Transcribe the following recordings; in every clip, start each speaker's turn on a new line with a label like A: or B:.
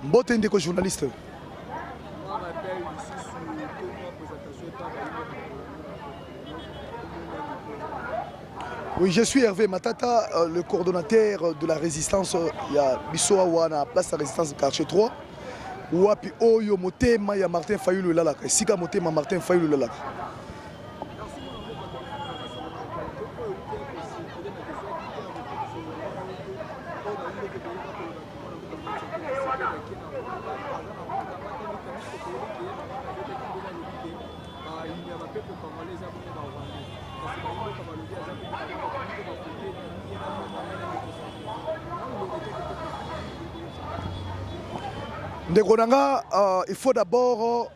A: Mbote ndeko journaliste. Oui, je suis Hervé Matata, le coordonnateur de la résistance ya biso awa na place ya résistance quartier 3. Wapi oyo motema ya Martin Fayulu elalaka, esika motema Martin Fayulu elalaka. Ndeko na nga, il faut d'abord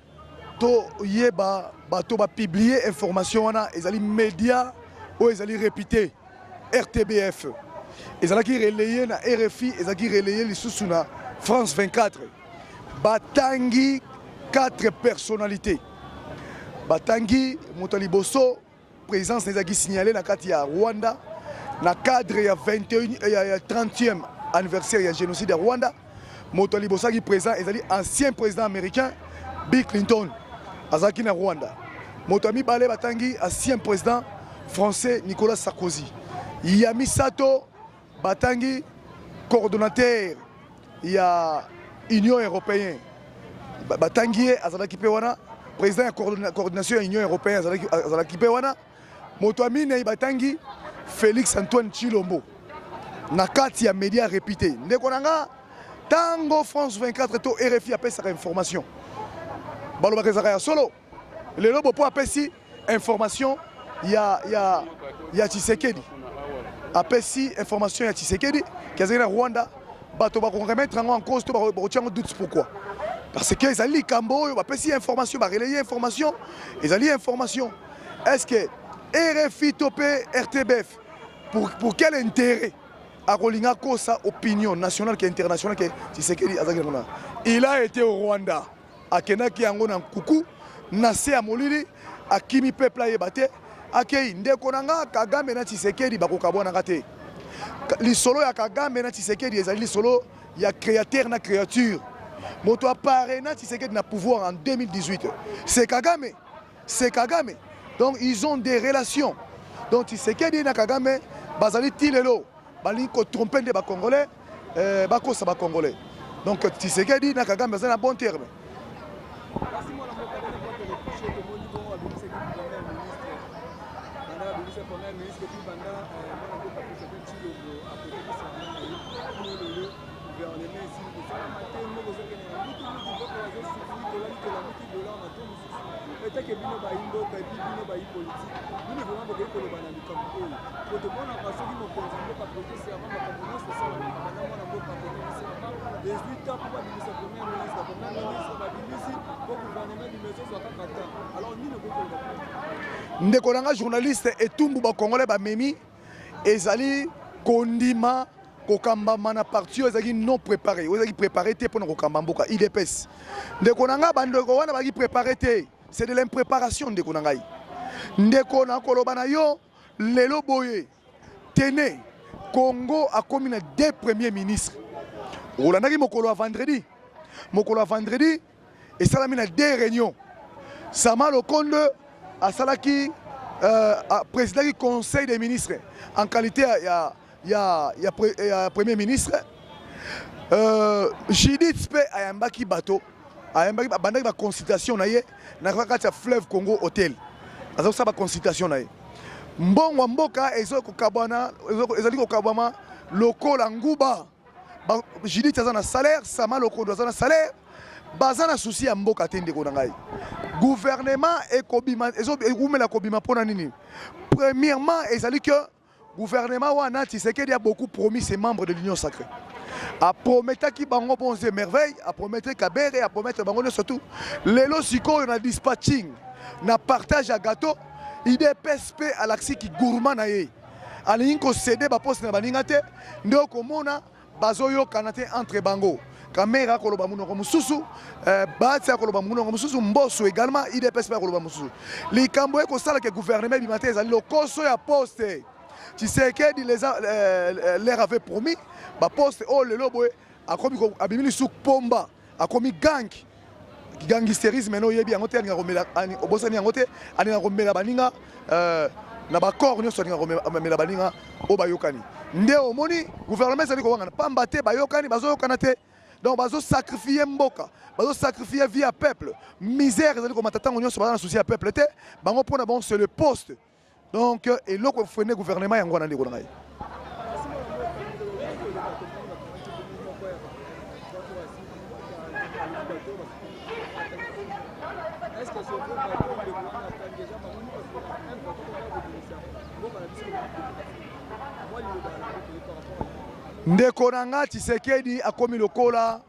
A: toyeba bato bapublie information wana ezali media oyo ezali réputé RTBF ezalaki relaye na RFI, ezalaki relaye lisusu na France 24. Batangi 4 personnalités, batangi moto ya liboso présence ezalaki signalé na kati ya Rwanda na cadre ya 21 ya 30e anniversaire ya génocide ya Rwanda. Moto ya liboso azalaki présent ezali ancien président américain Bill Clinton, azalaki na Rwanda. Moto ya mibale batangi ancien président français Nicolas Sarkozy. Ya misato batangi coordonnateur ya Union européenne, batangi ye azalaki mpe wana, président ya coordination ya Union européenne azalaki mpe wana. Moto ya minei batangi Félix Antoine Tshilombo na kati ya média réputé. Ndeko na nga, ntango France 24 to RFI apesaka information, balobaka ezalaka ya solo. Lelo bopo apesi information ya Tshisekedi, apesi information ya Tshisekedi ki azalaki na Rwanda, bato bakoremettre yango en cause to bakotia yango doute. Pourquoi? Parce que ezali likambo oyo bapesi information, barelaye information, ezali information. Est-ce que RFI to mpe RTBF, pour quel intérêt akolinga kosa opinion nationale ke internationale ke Tshisekedi azalaki na? Il a été au Rwanda, akendaki yango na nkuku, na se ya molili, akimi peuple ayeba te akei. Ndeko na nga, Kagame na Tshisekedi bakokabwanaka te. Lisolo ya Kagame na Tshisekedi ezali lisolo ya créateur na créature. Moto apare na Tshisekedi na pouvoir en 2018, c'est Kagame, c'est Kagame. Donc ils ont des relations. Donc Tshisekedi na Kagame bazali ti lelo balingi kotrompe nde bacongolais, bakosa bacongolais. Donc Tshisekedi na Kagame baza na bon terme.
B: Kasi mwana mboka, ndenge po toretouche, tomoni bongo babimisaki premier ministre, banda babimisa premier ministre, puis banda mwana mboka président Tshilombo aprêtaki serment na ye kino lelo, gouvernement esili kosalama te. Moko ozokende na butu butu, peuple bazosouffrir. Tolali, tolamuki, dollar na to mosusu etake. Bino bayi mboka et puis bino bayi politique, bino vraiment bokoki koloba na likambo oyo po tomonaka soki mokonzi ya mboka prêter serment, makambo nyonso esalamaka. Banda mwana mboka aprêtaki serment, 18 ans mpo babimisa premier ministre, premier ministre babimisi, mpo gouvernement bima ezozwa kaka temps. Alors nini okoki koloba?
A: Ndeko na nga journaliste, etumbu bacongolais bamemi ezali kondima kokambama na parti oyo ezalaki non préparé, oyo ezalaki préparé te mpona kokamba mboka, UDPS. Ndeko na ngai, bandeko wana bazalaki préparé te, c'est de l'impréparation. Ndeko na ngai, ndeko na koloba na yo lelo boye, tene Congo akomi na deux premiers ministres. Olandaki mokolo ya vendredi, mokolo ya vendredi esalami na deux réunions. Sama Lokonde asalaki présidaki conseil des ministres en qualité ya premier ministre. Judith mpe ayambaki bato, ayambaki, abandaki baconsultation na ye na kati ya Fleuve Congo Hotel, aza kosala baconsultation na ye. Mbongo ya mboka ezali kokabwana lokola nguba. Judith aza na salaire, Sama Lokondo aza na salaire, baza na souci ya mboka te. Ndeko na ngai, gouvernement ekobima, ekumela kobima mpona nini? Premièrement, ezali que gouvernement wana, Tshisekedi a beaucoup promis ses membres de l'Union sacrée, aprometaki bango bons et merveilles, apromettre Kamerhe, apromettre bango nyonso tout. Lelo sikoyo na dispatching, na partage ya gâteau, UDPS mpe alakisi kigourmand na ye, alingi kocéder baposte na baninga te. Nde okomona bazoyokana te entre bango. Kamerhe akoloba monoko mosusu, Bahati akoloba monoko mosusu, Mboso également, UDPS mpe akoloba mosusu. Likambo ekosalaka gouvernement ebima te ezali lokoso ya poste. Tshisekedi leur avait promis baposte oyo lelo boye akomi abimi lisusu pomba. Akomi gang. Gangisterisme no oyebi yango te, alingaka komela, obosani yango te, alingaka komela baninga euh, na bacor nyonso, alingaka komela baninga oyo bayokani. Nde omoni gouvernement ezali kowangana pamba te, bayokani bazoyokana te. Donc bazo sacrifier mboka, bazo sacrifier vie ya peuple. Misère ezali komata ntango nyonso, baza na souci ya peuple te. Bango mpona bango c'est le poste. Donc eloko efrene gouvernement yango wana, ndeko na ngai. Ndeko na nga, Tshisekedi akomi lokola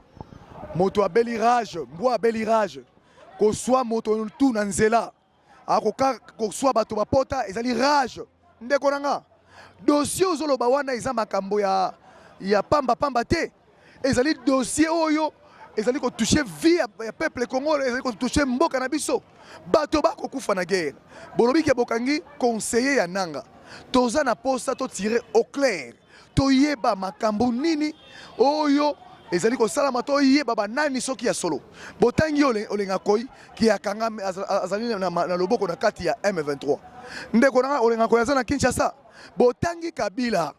A: moto abeli rage, mbwa abeli rage, koswa moto tu na nzela, akoka koswa bato bapota, ezali rage. Ndeko na nga, dossier ozoloba wana eza makambo ya pamba pamba te. Ezali dossier oyo ezali kotouche vie ya peuple congolais, ezali kotouche mboka na biso. Bato bakokufa na guerre. Bolobi ke bokangi conseiller ya Nanga. Toza na posa totire au clair, toyeba makambo nini oyo ezali kosalama, toyeba banani soki ya solo. Botangi Olenga Koi ki akanga azali na loboko na kati ya M23. Ndeko na nga, Olenga Koi aza na Kinshasa. Botangi Kabila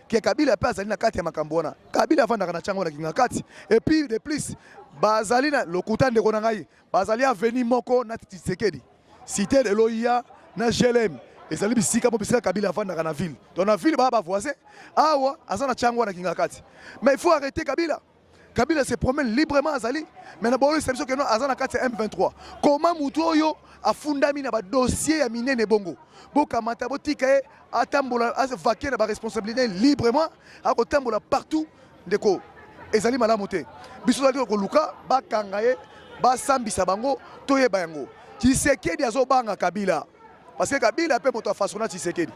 A: ke Kabila mpe azali na kati ya makambo wana. Kabila avandaka na Tshangu na Kinga kati. Et puis de plus bazali na lokuta, ndeko na ngai, bazali avenue moko na Tshisekedi. Cité de l'OIA na GLM ezali bisika mo bisika Kabila avandaka na ville. Donc na ville ba voisin awa aza na Tshangu na Kinga kati. Mais il faut arrêter Kabila. Kabila se promène librement, azali mais na bolisa biso ke non, aza na kati ya M23. Comment mutu oyo afundami na ba dossier ya minene bongo, bokamata botika ye atambola, avaquer na ba responsabilité librement, akotambola partout? Ndeko, ezali malamu te. Biso tozali koluka bakanga ye, basambisa bango, toyeba yango. Tshisekedi azobanga Kabila parce que Kabila mpe moto afaçonna Tshisekedi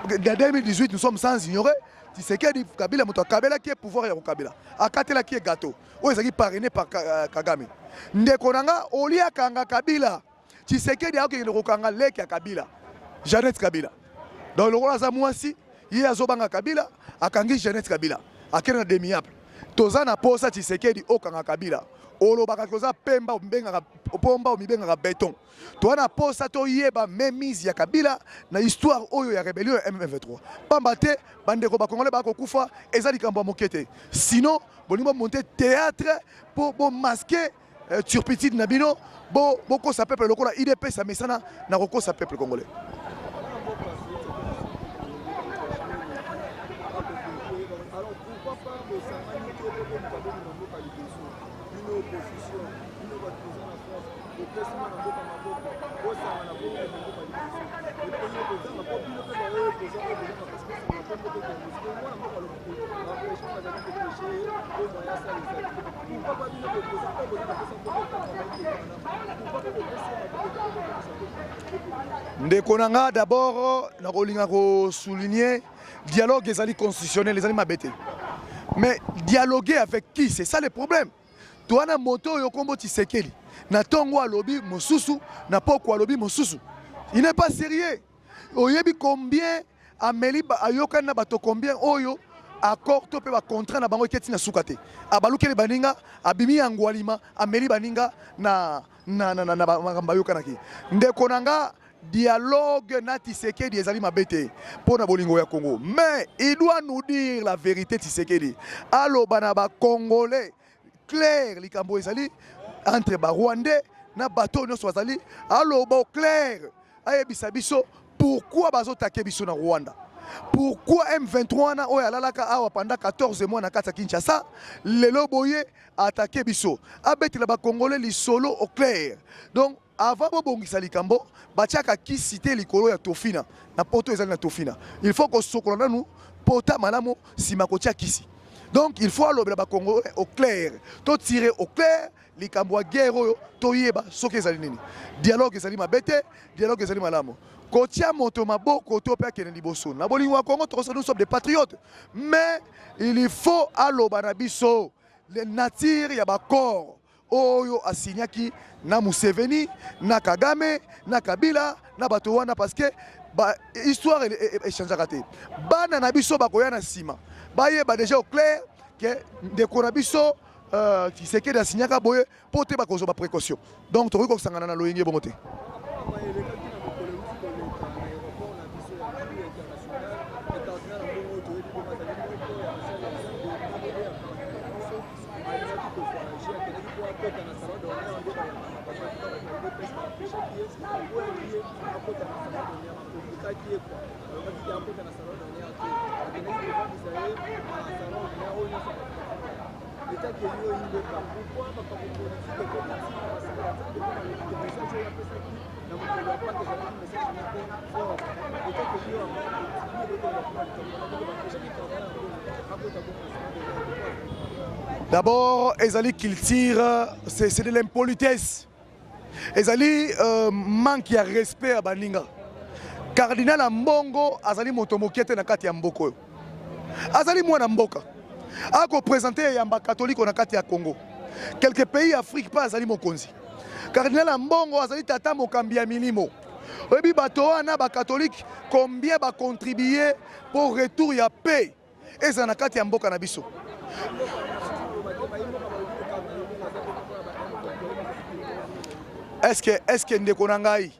A: na 2018. Nous sommes sans ignorer Tshisekedi, Kabila moto akabelaki ye pouvoir ya kokabela, akatelaki ye gâteau oyo ezalaki parrainé par Kagame. Ndeko na nga, olie akanga Kabila, Tshisekedi akokende kokanga leki ya Kabila, Janet Kabila. Donc lokola aza mwasi, ye azobanga Kabila, akangi Janet Kabila, akende na demiable. Toza na posa Tshisekedi okanga Kabila. Olobaka koza pemba, omibengaka pomba, omibengaka béton. Toza na posa toyeba mainmise ya Kabila na histoire oyo ya rébellion ya M23, pamba te bandeko bakongole bakokufa, eza likambo ya moke te. Sinon bolingi bomonter théâtre mpo bomasquer turpitude na bino, bokosa peuple lokola UDPS amesana na kokosa peuple congolais.
B: Alors pourquoi pas bosangani te po boluka bobima mboka liboso? Bino opposition, bino bato boza na France, bopesi mwana mboka maboko, bosangana po bobima mboka liboso. Eloko nini kozanga po bino mpe baoyo boza oyo boza makasi, bosangana po mboka ekende liboso? Po mwana mboka alobi baempêchement bazali kopêche ye po moyen asala eza te. Pourquoi pas bino bopoza oyo boza na posa mboka ekende malamu? Pourquoi pas bopesi ye maboko te po bokomisa mboka ekende?
A: Ndeko na nga, d'abord nakolinga kosouligner, dialogue ezali constitutionnel, ezali mabe te. Mais dialoguer avec qui? C'est ça le problème. Towana moto oyo kombo Tshisekedi, na ntongo alobi mosusu, na poko alobi mosusu. Il n'est pas sérieux. Oyebi combien ameli, ayokani na bato combien oyo accord to mpe bacontrat na bango eketi na suka te, abalukeli baninga, abimi ya ngwalima, ameli baninga na makambo ayokanaki. Ndeko na nga, dialogue na Tshisekedi ezali mabe te mpo na bolingo ya Congo, mais il doit nous dire la vérité. Tshisekedi aloba na bacongolais clair likambo ezali entre barwandais na bato nyonso bazali. Aloba au clair, ayebisa biso pourquoi bazotake biso na Rwanda, pourquoi M23 wana oyo alalaka awa pendant 14 mois na kati ya Kinshasa, lelo boye atake biso. Abetela bacongolais lisolo au clair. Donc avant bobongisa likambo, batiaka kisi te likolo ya tofina na poto ezali na tofina. Il faut kosokola nanu pota malamu, nsima kotia kisi. Donc il faut alobela bacongolais au clair, totire au clair likambo ya guerre oyo, toyeba soki ezali nini. Dialogue ezali mabe te, dialogue ezali malamu. Kotia moto maboko to mpe akende liboso na bolingo ya Congo, tokosa, nous sommes des patriotes. Mais il faut aloba na biso le nature ya baaccord oyo asignaki na Museveni, na Kagame, na Kabila, na bato wana, parce que ba histoire echangeaka te. Bana na biso bakoya na nsima bayeba déjà au clair ke ndeko na biso. euh, Tshisekedi asignaka boye mpo te bakozwa ba précaution. Donc tokoki kosangana na loyenge bongo te. D'abord, ezali culture, c'est de l'impolitesse. Ezali euh, manque ya respect ya baninga. Cardinal Ambongo azali moto moke te na kati ya mboka oyo. Azali mwana mboka. Ako présenter eyamba katoliko na kati ya Congo. Quelques pays Afrique pa azali mokonzi. Cardinal Ambongo azali tata mokambi ya milimo. Oyebi bato wana ba catholique combien ba contribuer pour retour ya paix ezala na kati ya mboka na biso. Est-ce que est-ce que ndeko na ngai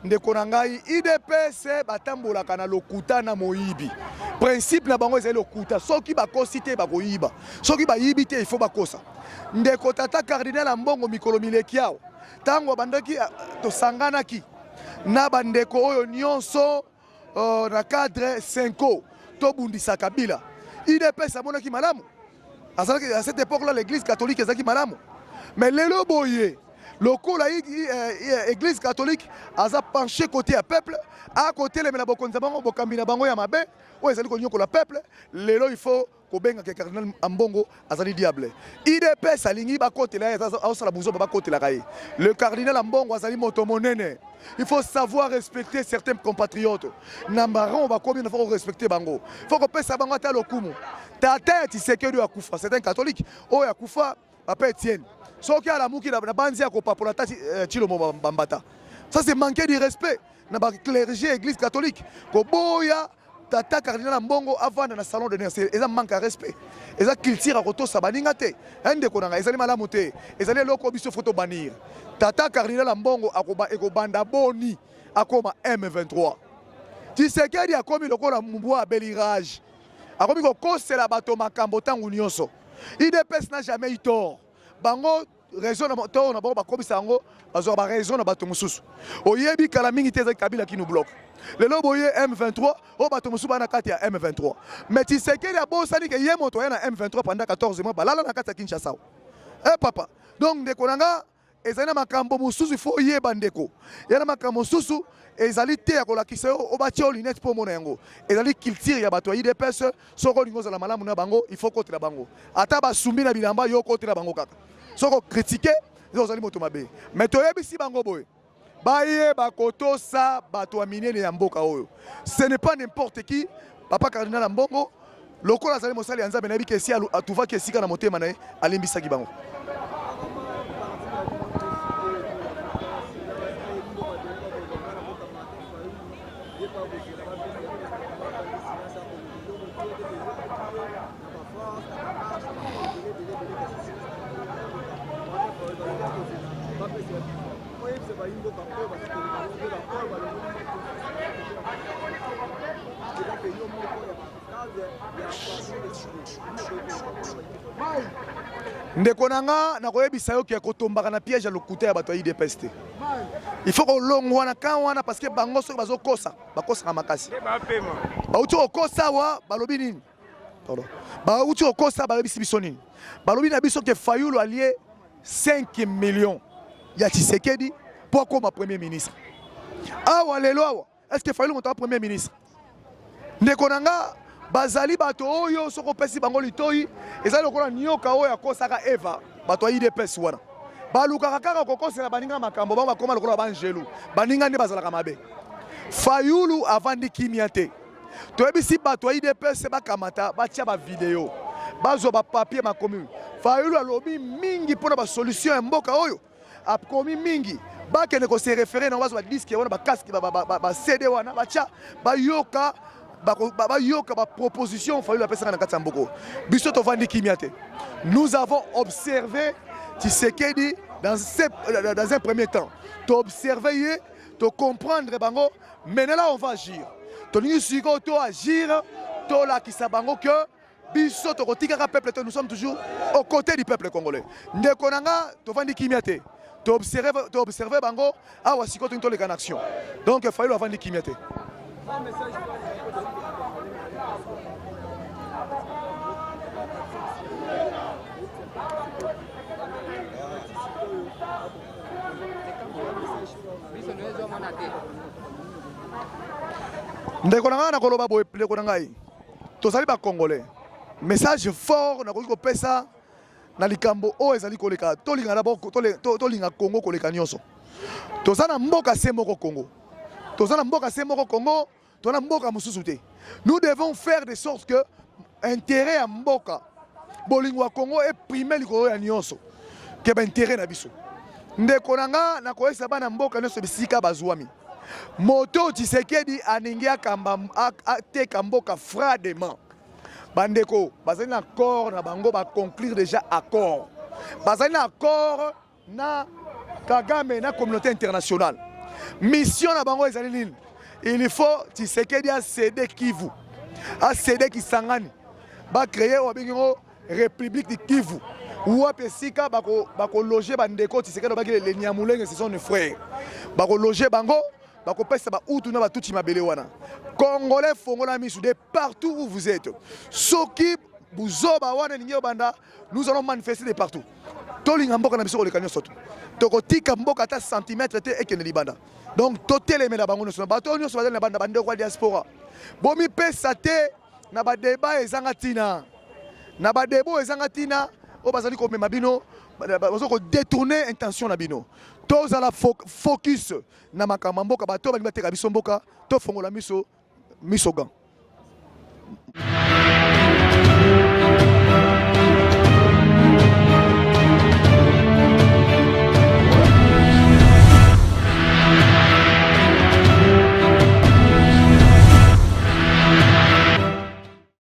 A: ndeko na ngai idps batambolaka na lokuta na moyibi principe na bango ezali lokuta soki bakosi te bakoyiba soki bayibi te il faut bakosa ndeko tata cardinal ya mbongo mikolo mileki awa ntango abandaki tosanganaki na bandeko oyo nyonso uh, na cadre 5 tobundisa Kabila. UDPS amonaki malamu. Azalaki à cette époque là l'église catholique ezalaki malamu. Mais lelo boye lokola église catholique aza penché côté ya peuple akotelemela bokonzi na bango bokambi na bango ya mabe oyo ezali konyokola peuple lelo il faut kobenga ke cardinal Ambongo azali diable. UDPS alingi bakotela ye azosala buzoba bakotelaka ye. Le cardinal Ambongo azali moto monene. Il faut savoir respecter certains compatriotes. Na baron bakomi na faut respecter bango. Faut kopesa bango ata lokumu. Tata ya Tshisekedi oyo akufa, c'est un catholique oyo akufa papa Etienne. Soki alamuki na banzi ya kopapola ta eh, Tshilombo Bambata. Ça c'est manquer du respect na ba clergé église catholique. Koboya Tata cardinal Ambongo avanda na salon d'honneur, c'est eza manque ya respect. Eza culture ya kotosa baninga te. Hein ndeko na ngai, ezali malamu te. Ezali eloko biso faut bannir. Tata cardinal Ambongo akoba ekobanda boni akoma M23. Tshisekedi akomi lokola mbwa abeli rage. Akomi kokosela bato makambo ntango nyonso. UDPS n'a jamais eu tort. Bango raison na tort na bango bakomisa yango bazwaka ba raison na bato mosusu oyebi kala mingi te ezali kabila qui nous bloque lelo boye M23 oyo bato mosusu baa na kati ya M23 mais Tshisekedi abosani ke ye moto aya na M23 pendant 14 mois balala na kati ya Kinshasa eh papa donc ndeko na nga ezali na makambo mosusu ifo oyeba ndeko ya na makambo mosusu ezali te ya kolakisa yo obatia yo lunette mpo omona yango ezali culture ya bato ya UDPS soki olingi ozala malamu na bango il faut kotela bango ata basumbi na bilamba yo okotela bango kaka soki okritike eza ozali moto mabe mais toyebisi bango boye bayeba kotosa bato ya minene ya mboka oyo ce n'est pas n'importe qui papa cardinal Ambongo lokola azali mosali ya nzambe nayebi ke esi atuvaki esika na motema na ye alimbisaki bango Ndeko na nga nakoyebisa yo ke kotombaka na piège ya lokuta ya bato ya UDPS te. Il faut kolongwa na camp wana parce que bango soki bazokosa bakosaka makasi. Bauti kokosa awa balobi nini? Pardon. Bauti kokosa bayebisi biso nini? Balobi na biso ke Fayulu alie 5 millions ya Tshisekedi mpo akoma premier ministre. Awa lelo awa est-ce que Fayulu moto premier ministre? Ndeko na nga bazali bato oyo soki opesi bango litoi ezali lokola nioka oyo akosaka Eva bato ya UDPS wana balukaka kaka kokosela baninga makambo bango bakoma lokola banjelu baninga nde bazalaka mabe Fayulu avandi kimia te toyebisi bato ya UDPS bakamata batia ba video bazwa ba papier makomi Fayulu alobi mingi mpona ba solution ya mboka oyo akomi mingi bakende ko se référer na bazwa ba disque wana ba casque ba CD wana batia bayoka. Bayoka baproposition Fayulu apesaka na kati ya mboko. Biso tovandi kimia te. Nous avons observé Tshisekedi dans un premier temps. Toobserve ye, tocomprendre bango. Maintenant là, on va agir. Tolingi sikoyo to agir, tolakisa bango que biso tokotikaka peuple te. Nous sommes toujours aux côtés du peuple congolais. Ndeko na nga, tovandi kimia te. Toobserve bango. Awa sikoyo tolingi toleka na action. Donc Fayulu avandi kimia te. Ndeko na ngai, nakoloba boye. Ndeko na ngai, tozali bacongolais. Message fort nakoki kopesa na likambo oyo ezali koleka: tolinga d'abord, tolinga Congo koleka nyonso. Toza na mboka se moko Congo, toza na mboka se moko Congo, toza na mboka mosusu te. Nous devons faire de sorte que intérêt ya mboka, bolingo ya Congo eprime likolo ya nyonso ke baintérêt na biso. Ndeko na nga, nakoyesa bana mboka nyonso bisika bazwami, moto Tshisekedi aningi akamba, ateka mboka froidement. Bandeko bazali na accord na bango, baconclure déjà accord, bazali na accord na Kagame, na communauté internationale. Mission na bango ezali nini? Il faut Tshisekedi acéder Kivu, acéder Kisangani, bacréer oyo babengi yango République du Kivu, wapi esika bakologer bandeko Tshisekedi obaki les Nyamulenge, ce sont nos frères. Bakologer bango, bakopesa Bahutu na Batutsi mabele wana. Congolais, fongola misu de partout où vous êtes. Soki buzoba wana elingi obanda, nous allons manifester de partout. Tolinga mboka na biso koleka nyonso. To tokotika mboka ata centimètre te ekende libanda. Donc totelemela bango nyonso. Bato oyo nyonso bazali na banda, bandeko ya diaspora, bomipesa te na badébat ezanga ntina, na badébat oyo ezanga ntina, oyo bazali komema bino, baza kodétourner intention na bino. Tozala focus na makambo ya mboka. Bato balingi bateka biso mboka, tofongola miso, miso gan.